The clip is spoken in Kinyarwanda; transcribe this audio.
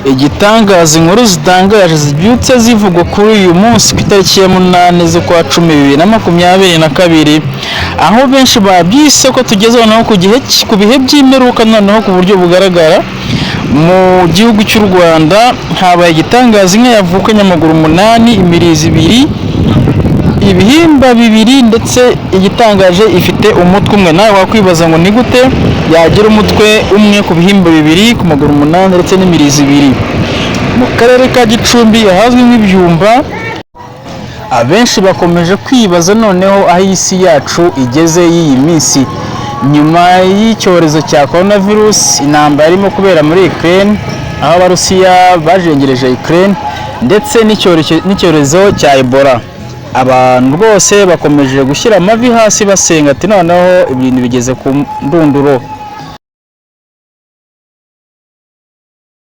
Igitangaza, inkuru zitangaje zibyutse zivugwa kuri uyu munsi ku itariki ya 8 z'ukwa 10 2022, aho benshi babyise ko tugeze noneho ku gihe ku bihe by'imperuka. Noneho ku buryo bugaragara, mu gihugu cy'u Rwanda habaye igitangaza: inka yavukanye amaguru 8, imirizo 2, ibihimba 2, ndetse igitangaje ifite umutwe umwe. Nawe wakwibaza ngo ni gute yagira umutwe umwe ku bihimba 2, ku maguru 8 ndetse n'imirizo 2? Mu karere ka Gicumbi, ahazwi nk'ibyumba, abenshi bakomeje kwibaza noneho aho isi yacu igeze y'iyi minsi, nyuma y'icyorezo cya coronavirus, intambara irimo kubera muri Ukraine aho Abarusiya bajengereje Ukraine, ndetse n'icyorezo cya Ebola. Abantu rwose bakomeje gushyira amavi hasi basenga ati: "Noneho ibintu bigeze ku ndunduro."